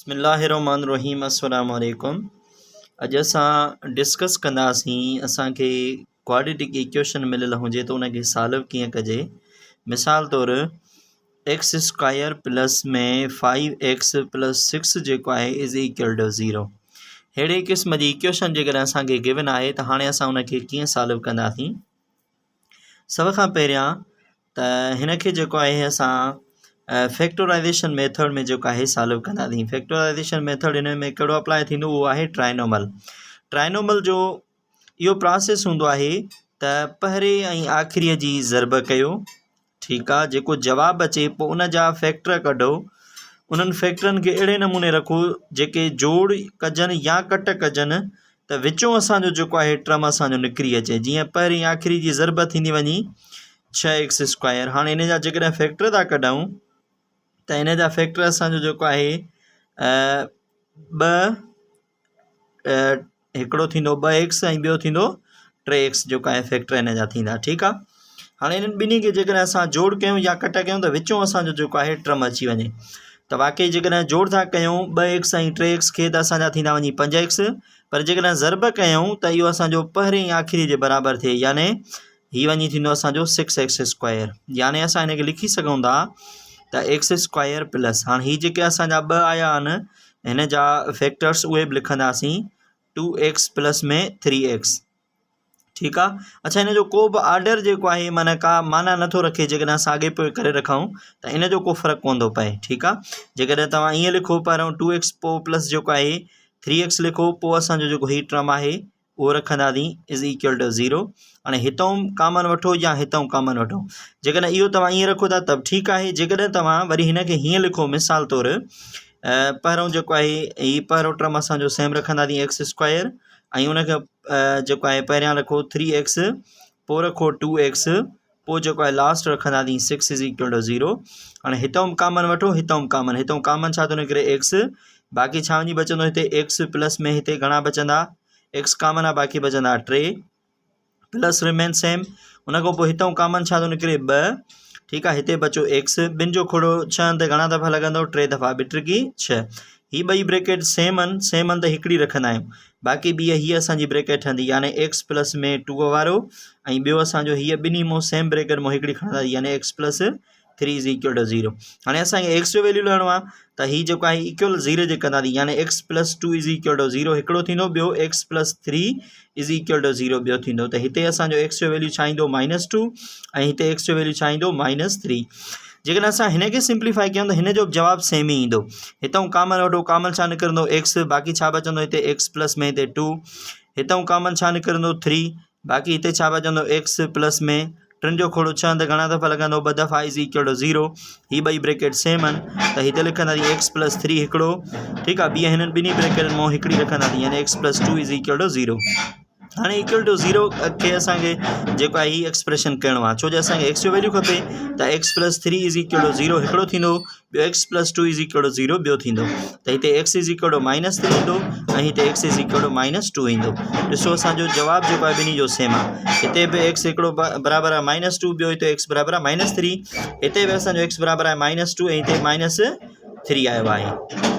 بسم الله الرحمن الرحيم السلام عليڪم اڄ اسان ڊسڪس ڪنداسين اسان کي ڪواڊريٽڪ ايڪويشن مليل هجي ته ان کي سالو ڪيئن ڪجي مثال طور X square plus ۾ 5 X plus 6 جيڪو آهي از ايڪول ٽو 0 ههڙي قسم جي ايڪويشن جيڪڏهن اسان کي گيون آهي ته هاڻي اسان ان کي ڪيئن سالو ڪنداسين سڀ کان پهريان ته هن کي جيڪو آهي اسان فيڪٽورائزيشن ميٿڊ ۾ جيڪو آهي سالو ڪنداسين فيڪٽورائزيشن ميٿڊ هن ۾ ڪهڙو اپلاء ٿيندو اهو آهي ٽرائنومل ٽرائنومل جو اهو پراسيس هوندو آهي ته پهرين ۽ آخري جي ضرب ڪيو ٺيڪ آ جيڪو جواب اچي پوء ان جا فيڪٽر ڪڍو انهن فيڪٽرن کي اهڙي نموني رکو جيڪي جوڙ ڪجن يا ڪٽ ڪجن ته وچون اسانجو جيڪو آهي ٽرم اسانجو نڪري اچي جيئن پهرين آخري جي ضرب ٿيندي وڃي ڇهه ايڪس اسڪوائر هاڻي ان جا جيڪڏهن فيڪٽر ٿا ڪڍون ته ان جا فيڪٽر اسانجو جيڪو آهي ٻه هڪڙو ٿيندو ٻه ايڪس ۽ ٻيو ٿيندو ٽي ايڪس جيڪو آهي فيڪٽر هن جا ٿيندا ٺيڪ آهي هاڻي انهن ٻنهي کي جيڪڏهن اسان جوڙ ڪيون يا ڪٽ ڪيون ته وچون اسانجو جيڪو آهي ٽرم اچي وڃي ته واقعي جيڪڏهن جوڙ ٿا ڪيون ٻه ايڪس ۽ ٽي ايڪس کي ته اسانجا ٿيندا وڃي پنج ايڪس پر جيڪڏهن ضرب ڪيون ته اهو اسانجو پهرين ۽ آخري جي برابر ٿئي يعني هي وڃي ٿيندو اسانجو سڪس ايڪس اسڪوائر يعني اسان هن کي لکي سگهون ٿا ته ايڪس اسڪوائر پلس هاڻي هي جيڪي اسانجا ٻه آيا آهن هن جا فيڪٽرس اهي به لکنداسين two X plus ۾ three X ٺيڪ آ اڇا هن جو ڪو به آرڊر جيڪو آهي معنی ڪا معنی نٿو رکي جيڪڏهن اسان اڳي پوء ڪري رکون ته ان جو ڪو فرق ڪونه ٿو پئي ٺيڪ آ جيڪڏهن توهان ائين لکو پهريون ٽو ايڪس پوء پلس جيڪو آهي ٿري ايڪس لکو پوء اسانجو جيڪو هي ٽرم آهي اهو رکنداسين is equal two zero هاڻي هتئون ڪامن وٺو يا هتئون ڪامن وٺو جيڪڏهن اهو توهان ائين رکو ٿا ته به ٺيڪ آهي جيڪڏهن توهان وري هن کي هيئن لکو مثال طور پهريون جيڪو آهي هي پهريون ٽرم اسانجو سيم رکنداسين ايڪس اسڪوائر ۽ ان کي جيڪو آهي پهريان رکو ٿري ايڪس پوء رکو ٽو ايڪس پوء جيڪو آهي لاسٽ رکنداسين six is equal two zero هاڻي هتئون به ڪامن وٺو هتئون به ڪامن هتئون ڪامن ڇا ٿو نڪري ايڪس باقي ڇا وڃي بچندو هتي ايڪس پلس ۾ هتي گهڻا بچندا ايڪس ڪامن آهي باقي بچندا ٽي پلس ريمين سيم ان کان پوء هتئون ڪامن ڇا ٿو نڪري ٻه ٺيڪ آهي هتي بچو ايڪس ٻن جو کوڙو ڇهن تي گهڻا دفعا لڳندو ٽي دفعا ٻه ٽي ڇهه هي ٻئي بريڪيٽ سيم آهن سيم آهن ته هڪڙي رکندا آهيون باقي ٻي هيء اسان جي بريڪيٽ ٺهندي يعني ايڪس پلس ۾ ٽو وارو ۽ ٻيو اسان جو هيء ٻنهي مون سيم بريڪيٽ مون هڪڙي کڻندا يعني X plus three is equal to zero هاڻي اسان کي ايڪس جو ويليو لهڻو آهي ته هي جيڪو آهي ايڪول زيرو جي ڪنداسين يعني X plus two is equal to zero هڪڙو ٿيندو ٻيو X plus three is equal to zero ٻيو ٿيندو ته هتي اسان جو ايڪس جو ويليو ڇا ايندو مائنس ٽو ۽ هتي ايڪس جو ويليو ڇا ايندو مائنس ٿري جيڪڏهن اسان هن کي سمپليفائي ڪيون ته هن جو به جواب سيم ئي ايندو هتان ڪامن وٺو ڪامن ڇا نڪرندو ايڪس باقي ڇا بچندو هتي ايڪس پلس ۾ هتي ٽو هتان ڪامن ڇا نڪرندو ٿري باقي هتي ڇا بچندو ايڪس پلس ۾ ٽن جو کوڙو ڇهن تي گهڻا دفعا لڳندو ٻه دفعا از ايڪول ٽو زيرو هي ٻئي بريڪيٽ سيم آهن ته هتي لکنداسين ايڪس پلس ٿري هڪڙو ٺيڪ آهي ٻي هنن ٻنهي بريڪيٽن مان هڪڙي رکنداسين يعني X plus two is equal to zero هاڻي ايڪول ٽو زيرو کي اسانکي جيڪو آهي هي ايڪسپريشن ڪرڻو آهي ڇو جو اسانکي ايڪس جو ويليو کپي ته X plus three is equal to zero هڪڙو ٿيندو ٻيو X plus two is equal to zero ٻيو ٿيندو ته هتي X is equal to minus three ايندو ۽ هتي X is equal to minus two ايندو ڏسو اسانجو جواب جيڪو آهي ٻنهي جو سيم آهي هتي به ايڪس هڪڙو برابر آهي مائنس ٽو ٻيو هتي ايڪس برابر آهي مائنس ٿري هتي به اسانجو ايڪس برابر آهي مائنس ٽو ۽ هتي مائنس ٿري آيو آهي.